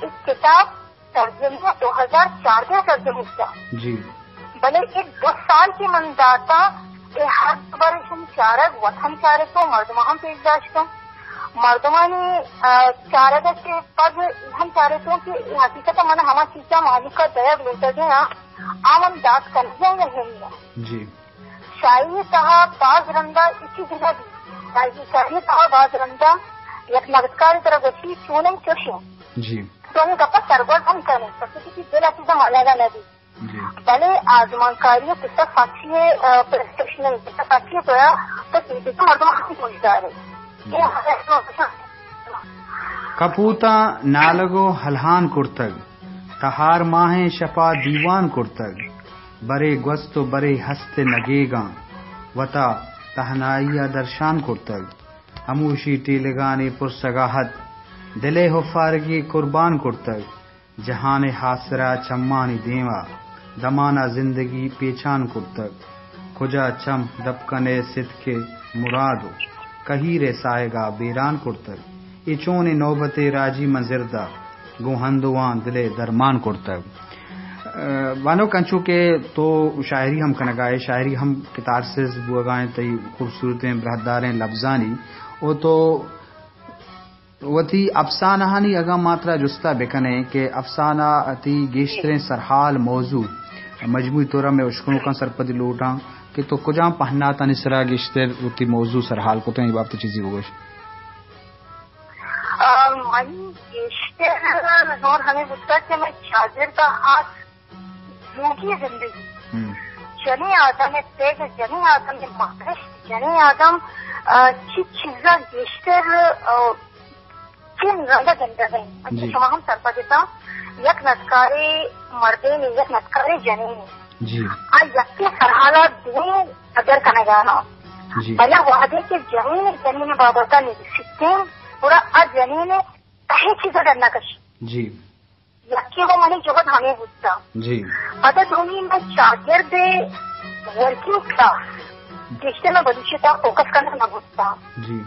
اے کتاب ترجمہ دو ہزار چاردہ ءَ ترجمہ کتا۔ جی۔ بلے اے دو سال کہ من داتا، اے ہر دو بر ایشانی چارگ، وطن چارتو، مردماں ہم پیش داشتوں۔ مردمانی، آ، چارگ ءَ چہ پد ہم چارتوں کہ اے حقیقت ءَ من ہما چیزاں مہلوک ءَ دئیگ لوٹگ ءَ آں، آ من دات کنگ ءَ یا ہم نہ۔ جی۔ شاعری ءِ تہا باز رندا اے چیز نہ بیت۔ شاعری، شاعری ءِ تہا باز رندا یک نگدکارے ترا گوشی چونیں چوشیں۔ جی۔ تو ہمے گپ ءَ سرگوز ہم کن ئے، پرچا کہ تئی دل ءَ چیزاں مانا نہ بیت۔ جی۔ بلے آزمانکاری ءِ قصہ ساچی ءِ، آ، پریسکرپشن ءِ قصہ ساچی ءِ گویا تو چیزے کہ مردم ہم گوش دار ئے۔ جی۔ اے ہمے کپوتاں نالگ ءُ ہلہان کرتگ، تہار ماہیں شپا دیوان کرتگ، برے گوست ءُ برے ہست ءِ نگیگاں وتا تہنائی ءَ درشان کرتگ۔ ہموشی ٹیلگانی پرسگاہت دل ءِ ہفارگی قربان کرتگ۔ جہان ءِ ہاسرا چمانی دیما دمانا زندگی پیچان کرتگ۔ کجا چم دپ کن ئے ستک ءِ مراد ءُ کہیر ءِ ساہگا بیران کرتگ۔ اے چونیں نوبتے راجی من زردا گوں ہندواں دل ءِ درمان کرتگ۔ ءَ، بانک، انچو کہ تو شاعری ہم کنگا ئے، شاعری ہم کتارسز بوگا ایں تئی خوبصورتیں براہداریں لبزانی، او تو وتی افسانہانی اگاں ما ترا جستا بکنیں کہ افسانہ ءِ تئی گیشتریں سرحال موضوع، مجموعی طورا مئے اشکنوکاں سرپدی لوٹاں کہ تو کجام پہناتانی سرا گیشتر وتی موضوع سرحال کتیں، اے بابت چیزے بگوش۔ آ، منی گیشتر زور ہمے بوتگ کہ مئے چاگرد ءَ ہاس لوگی زندگی۔ ہم۔ جنیں آدم ءِ پگر، جنیں آدم ءِ مارشت، جنیں آدم، آ، چی چیزاں گیشتر، آ، چی رنگ ءَ گندگ ءَ انت۔ جی۔ شما ہم سرپد اتاں، یک ندکارے مردینے، یک ندکارے جنینے۔ جی۔ آ یکیں سرحالا دوئیں قدر کنگا انت۔ جی۔ بلے وہدے کہ جنین جنین بابت ءَ نویسیتیں، گڑا آ جنین تہی چیز ءَ در نہ کشی۔ جی۔ یکے و منی جہد ہمے بوتا۔ جی۔ پدا دومی من چاگرد ورکنگ کلاس، گیشتر من بلوچی تا فوکس کنگ نہ بوتا۔ جی۔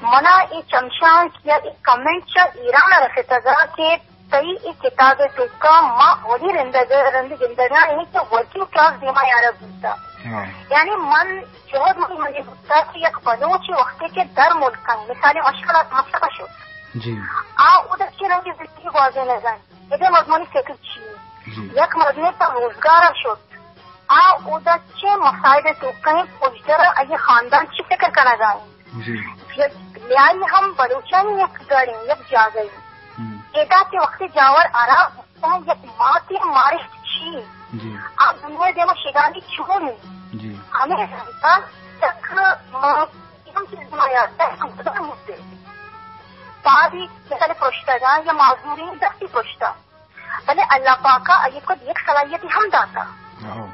منا اے چمشانک یا اے کمنٹ چا ایران رسیتگا کہ تئی اے کتاب توکا ما اولی رندگ، رند گندگا ایں کہ ورکنگ کلاس دیما یارا بوتا۔ ہاں۔ یعنی من جہد منی منی بوتا کہ یک بلوچی وقتی کہ در ملکاں، مثال مشکلات مکتب شد۔ جی۔ آ اود چی رنگی زندگی گوازینگ ءَ انت؟ ادا مردمانی فکر چی؟ جی۔ یک مردمے پہ روزگار ءَ شت، آ اودا چے مصائب ءِ توکا انت، پژدر ءَ آئی خاندان چی فکر کنگا انت؟ جی۔ یک لیاری ہم بلوچانی یک گڑیں، یک جاگہے۔ ہم۔ ادا کہ وقتی جاور ہراب بوتاں، یک ماتے مارشت چی؟ جی۔ آ دنیا دیما شگانی چون انت؟ جی۔ ہمے رنگا یک ہم چیز ما یاد داشت، ہم خدا مدے۔ پادی مثال پرشتگاں یا معذورین دستی پرشتا۔ بلے اللہ پاکا آئی کو یک صلاحیتی ہم داتا۔ ہاں۔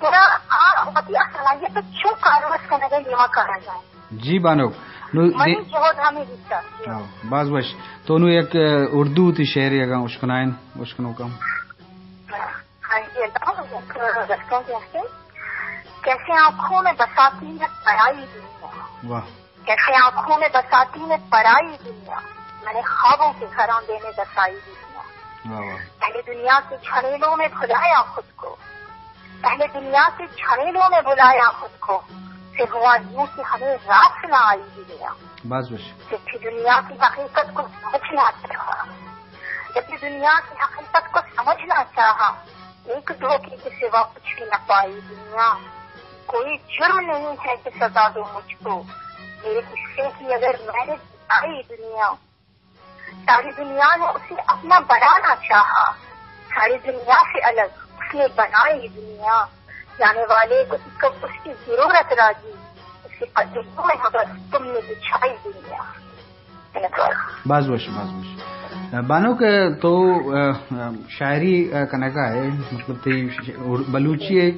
گڑا آ وتی آ صلاحیت چون کارمرز کنگا دیما کارا جائیں۔ جی بانک، نو منی دی- جہد ہمیں بیتا۔ ہاں، باز وش۔ تو نو یک، اہ، اردو تی شعرے اگاں اشکنائیں، اشکنوکاں۔ ہاں جی، اللہ، یک دستوں کے ہستے۔ کیسے آنکھوں میں بساتی ہے پرائی دنیا۔ واہ۔ کیسے آنکھوں میں بساتی ہے پرائی دنیا، میں نے خوابوں کے گھروں دینے بسائی دنیا۔ واہ واہ۔ پہلے دنیا کے جھڑیلوں میں بھلایا خود کو، پہلے دنیا کے جھڑیلوں میں بھلایا خود کو، پھر ہوا یوں کہ ہمیں راس نہ آئی دنیا۔ بس بس۔ جب بھی دنیا کی حقیقت کو سمجھنا چاہا، جب بھی دنیا کی حقیقت کو سمجھنا چاہا، ایک دھوکے کے سوا کچھ بھی نہ پائی دنیا۔ کوئی جرم نہیں ہے کہ سزا دو مجھ کو، میرے غصے کی اگر میں نے جتائی دنیا۔ ساری دنیا نے اسے اپنا بنانا چاہا، ساری دنیا سے الگ اس نے بنائی دنیا۔ جانے والے کو کب اس کی ضرورت راجی، اس کے قدموں میں ہبس تم نے بچھائی دنیا۔ باز وش، باز وش۔ بانک تو، ا، ا، شاعری، ا، کنگا ئے، مطلب تئی ش-، ش-، بلوچی ئے،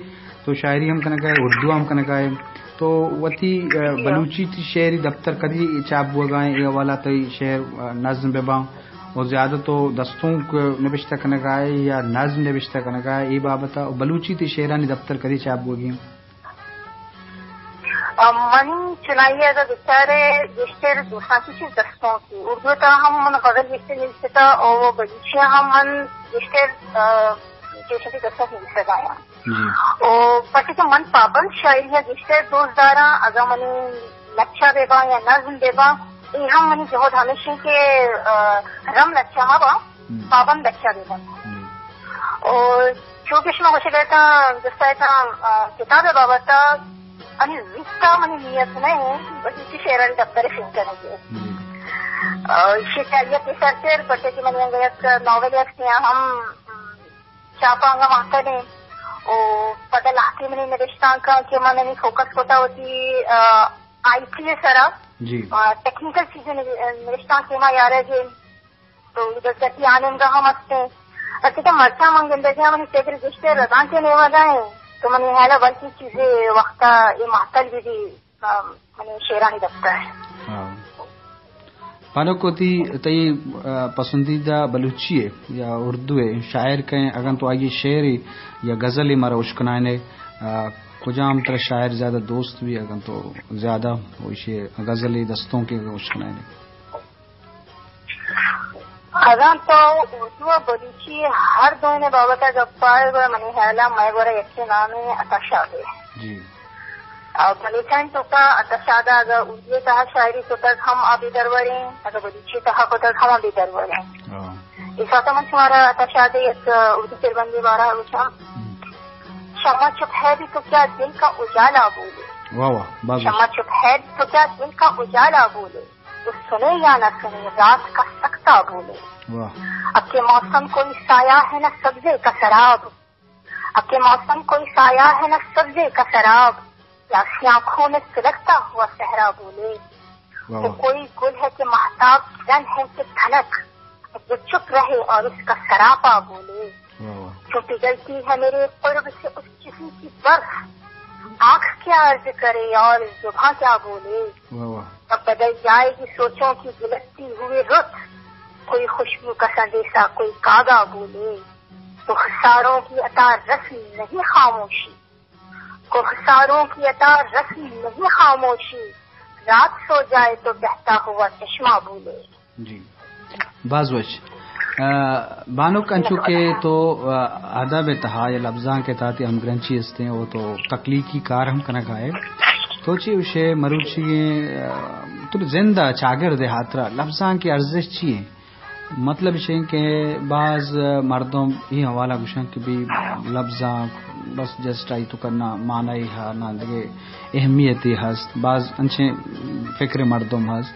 تو شاعری ہم کنگا ئے، اردو ہم کنگا ئے۔ تو وتی، ا، جی ہاں۔ بلوچی تی شعری دفتر کدی چاپ بوگا ایں، اے حوالہ تئی شعر، ا، نظم بہ باں؟ اور زیادہ تو دستونک نبشتہ کنگا ئے یا نظم نبشتہ کنگا ئے، اے بابتا؟ اور بلوچی تی شعرانی دفتر کدی چاپ بوگی ایں؟ آ، منی چنائی ءَ اگاں بچارے گیشتر دوساں چی چیز دستونکی۔ اردو ءِ تہا ہم من غزل گیشتر نویستہ او بلوچی ءَ ہم من گیشتر، آ، چیزے دستونک نویسگ ءَ آں۔ جی۔ او پرچہ کہ من پابند شاعری ءَ گیشتر دوست داراں، اگاں منی لچہ بہ باں یا نظم بہ باں، اے ہم منی جہد ہمیش انت کہ، آ، رم لچہ مہ باں، ہم۔ پابند لچہ بہ باں۔ جی۔ او چو کہ شما گوشگ ءَ اتاں، جست ءَ اتاں، آ، کتاب ءِ بابت ءَ، انی زوت ءَ منی نیت نہ انت، بلوچی شعرانی دپترے شنگ کنگ ءِ۔ جی۔ آ، ایشی ءِ تیاری ءَ پیسر چیر، پرچہ کہ منی انگہ یک ناولے است کہ ہم چاپ ءَ انگہ مہتل انت۔ او پدا لہتے منی نبشتانک انت کہ من انی فوکس کتہ وتی، آ، آئی ٹی ءِ سرا۔ جی۔ آ، ٹیکنیکل چیزیں نبی-، نبشتانک کہ ما یارگ ءَ انت۔ تو اے دزگٹی آ نیمگا ہم است انت۔ اچھا، تو مرچاں من گندگا منی فکر گیشتر رزانک ءِ نیمگا انت۔ تو منی خیالا بلکیں چیزے وقتا اے مہتل بہ بی، آ، منی شعرانی دفتر۔ ہاں۔ پانک وتی تئی، آ، پسندیدہ بلوچی ءِ یا اردو ءِ شاعر کئے، اگاں تو آئی شعرے یا غزلے مارا اشکنائینے، آ، کجام ترا شاعر زیادہ دوست بی، اگاں تو زیادہ وشی غزلے دستونکے اشکنائینے؟ اگاں تو اردو ءُ بلوچی ہر دوئیں بابت ءَ گپ ءَ ئے، گڑا منی خیال ءَ مئے گورا یکیں نامے عطا شاد ءِ۔ جی۔ آ، بلوچانی توکا عطا شاد ءَ اگاں اردو ءِ تہا شاعری کتگ ہم آ بے دروریں، اگاں بلوچی ءِ تہا کتگ ہم آ بے دروریں۔ ہاں۔ اے ساعت ءَ من شمارا عطا شاد ءِ یک اردو چربندے بارہ ءَ گوشاں۔ ہم۔ شمع چپ ہے بھی تو کیا دل کا اجالا بولے۔ واہ واہ، باز شمع چپ ہے بھی تو کیا دل کا اجالا بولے۔ تو سنے یا نہ سنے، رات کا سکتا بولے۔ واہ۔ اب کے موسم کوئی سایہ ہے نہ سبزے کا سراب، اب کے موسم کوئی سایہ ہے نہ سبزے کا سراب، پیاسی آنکھوں میں سلگتا ہوا صحرا بولے۔ واہ تو واہ۔ کوئی گل ہے کہ مہتاب، کرن ہے کہ کھنک، وہ چپ رہے اور اس کا سراپا بولے۔ واہ واہ۔ جو پگھلتی ہے میرے قرب سے اس جسم کی برف، آنکھ کیا عرض کرے اور زباں کیا بولے۔ واہ واہ۔ اب بدل جائے گی سوچوں کی گلتی ہوئی رت، کوئی خوشبو کا سندیسہ کوئی کاغا بولے۔ رخساروں کی عطا رسم نہیں خاموشی، کوہساروں کی عطا رسم نہیں خاموشی، رات سو جائے تو بہتا ہوا چشمہ بولے۔ جی، باز وش۔ آ، بانک، انچو کہ تو، آ، ادب ءِ تہا یا لبزانک ءِ تہا تئی ہمگرنچی استیں، او تو تخلیقی کار ہم کنگ ءَ ئے۔ تو چی وشے مروچی، آ، تو زند ءِ چاگرد ءِ ہاترا لبزانک ءِ ارزشت چی ایں؟ مطلب ایش ایں کہ باز مردم اے حوالہ گوشاں کہ بی لبزانک بس جسٹ آئی توکا نہ معنی ہا، نہ دگہ اہمیتے ہست۔ باز انچیں فکر مردم ہست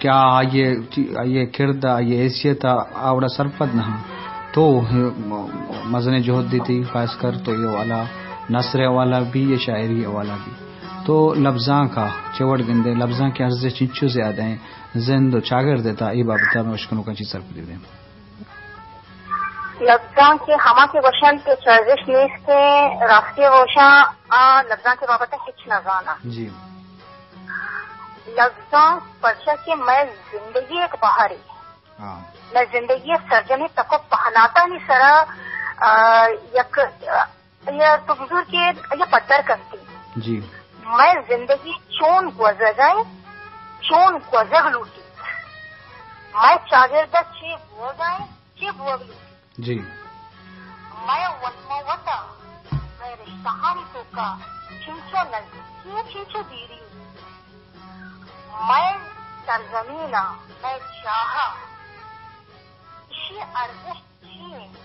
کہ آ، آئی ءِ، آئی ءِ کرد، آئی ءِ حیثیت آ، آ وڑا سرپد نہ انت۔ تو مزنیں جہد دیتی، خاص کر تو اے حوالہ، نثر ءِ حوالہ بی یا شاعری ءِ حوالہ بی۔ تو لبزانک ءَ چہ وڑ گندے، لبزانک ءِ ارزشت چنچو زیادہ ایں؟ زند ءُ چاگرد ءِ تہا اے بابت ءَ مئے اشکنوکاں چی سرپدی بدئے؟ لبزانک ءِ ہما کہ گوشنت کہ چہ ارزشت نیست ایں، راستی ءَ گوشاں، آ لبزانک ءِ بابت ءَ ہچ نہ زاناں۔ جی۔ لبزانک پرچا کہ مئے زندگی ءِ یک بہرے۔ ہاں۔ مئے زندگی ءِ سرجمیں تک ءُ پہناتانی سرا، آ، یک، آ، یا تو بزور کہ یا پدر کنتی۔ جی۔ مئے زندگی چون گوزگ ءَ، چون گوزگ لوٹیت۔ مئے چاگرد ءَ چے بوگ ءَ، چے بوگ لوٹیت۔ جی۔ مئے وت ماں وت ءَ، مئے رشتہانی توکا چنچو نزدیکی ءُ چنچو دیری۔ مئے سرزمین ءَ، مئے جاہ ءَ، ایشی ارزشت چی انت؟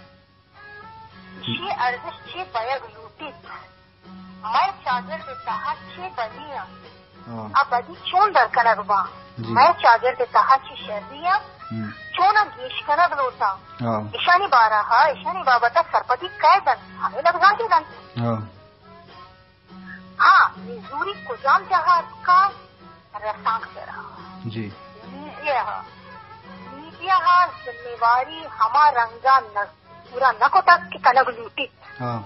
چی ارزشت چی بیگ لوٹیت؟ مئے چاگرد ءِ تہا چی بدی انت؟ ہاں۔ آ بدی چون در کنگ باں؟ جی۔ مئے چاگرد ءِ تہا چی شری انت؟ ہم۔ چون آ گیش کنگ لوٹاں؟ ہاں۔ ایشانی بارہ ءَ، ایشانی بابت ءَ سرپدی کئے دنت؟ ہمے لبزانک ءَ دنت۔ ہاں۔ ہاں، نزوری کجام جاہ ءَ اتکا؟ رسانکدر ءَ۔ جی۔ میڈیا ءَ۔ میڈیا ءَ ذمہ واری ہما رنگ ءَ نہ، پورا نہ کتگ کہ کنگ لوٹیت۔ ہاں۔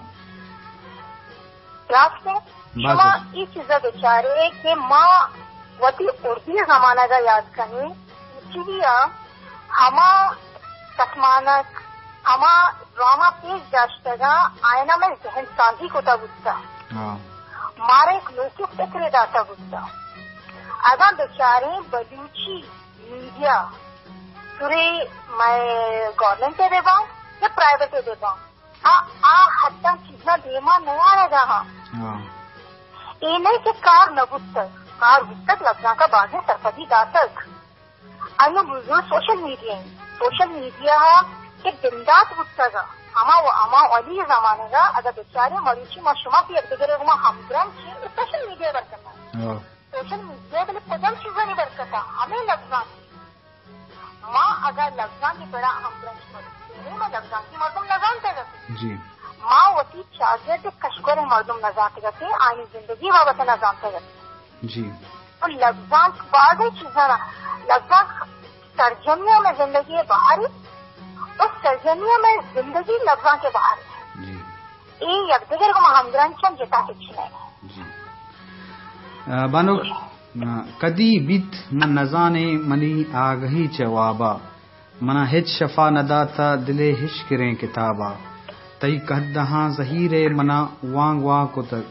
راست ایں؟ باز شما اچ۔ اے چیز ءَ بچارے کہ ما وتی اردو ءِ زمانگ ءَ یاد کنیں، ٹی وی ءَ ہما کسمانک، ہما ڈرامہ پیش داشتگاں، آیانا مئے ذہن سازی کتا بوتا۔ ہاں۔ مارا یک نوکیں فکرے داتگ بوتگ۔ اگاں بچاریں بلوچی میڈیا سرے مئے گورنمنٹ ء بہ باں یا پرائیویٹ ء بہ باں، آ، آ حداں چیزاں دیما نیارگ ء ہاں۔ ہاں۔ اے نہ کہ کار نہ بوتگ، کار بوتگ، لبزانک ء بازیں سرپدی داتگ۔ انوں بزور سوشل میڈیا انت۔ سوشل میڈیا ء کہ بندات بوتگ ء، ہما و ہما اولی زمانگ ء اگاں بچاریں مروچی ما شما کہ یک دگرے گوما ہمگرنچ ایں، اے سوشل میڈیا ء برکت ء۔ ہاں۔ سوشل میڈیا بلے کجام چیزانی برکت ء؟ ہمے لبزانک۔ ما اگاں لبزانکی پڑا ہمگرنچ مہ بیں، ما لبزانکی مردم نہ زانتگ ات۔ جی۔ ما وتی چاگرد کشوریں مردم نہ زانتگ ات، آیانی زندگی بابت نہ زانتگ ات۔ جی۔ و لبزانک بازیں چیزاں، لبزانک سرجمی ء مئے زندگی ء بہرے، و سرجمی ء مئے زندگی لبزانک ء بہرے۔ جی۔ اے یک دگر گوما ہمگرنچ انت، جتا ہچ نہ انت۔ جی۔ آ، بانک، آ، کدی بیت من نزانیں منی آگہی چہ وابا، منا ہچ شفا نداتہ دلے ہشکریں کتابا۔ تئی کدہاں زہیرے منا وانگ وانگ کتگ،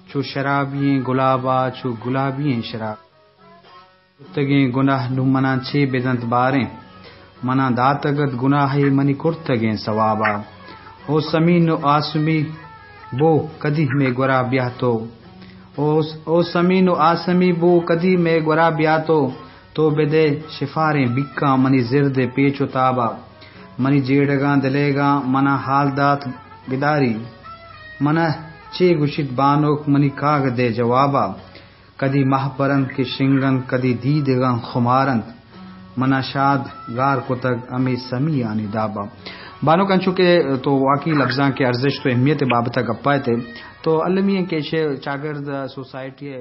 چو شرابی ئیں گلابا، چو گلابی ئیں شراب۔ کرتگیں گناہ نوں منا چے بدنت باریں، منا داتگ ات گناہے منی کرتگیں ثوابا۔ او سمین و آسمی بو کدی مے گورا بیا تو، او، او سمین و آسمی بو کدی مے گورا بیا تو، تو بدے شفاریں بیکاں منی زرد ء پیچ و تابا۔ منی جیڑگاں دلیگاں منا حال دات گداری، منا چے گوشیت بانک منی کاگد ء جوابا۔ کدی مہپر انت کہ شنگ انت، کدی دیدگاں خمار انت، منا شاد گار کتگ ہمے سمیانی دابا۔ بانک انچو کہ تو واقعی لبزانک ء ارزشت و اہمیت ء بابت ء گپا ات ئے، تو المی انت کہ ایشی چاگرد سوسائٹی ء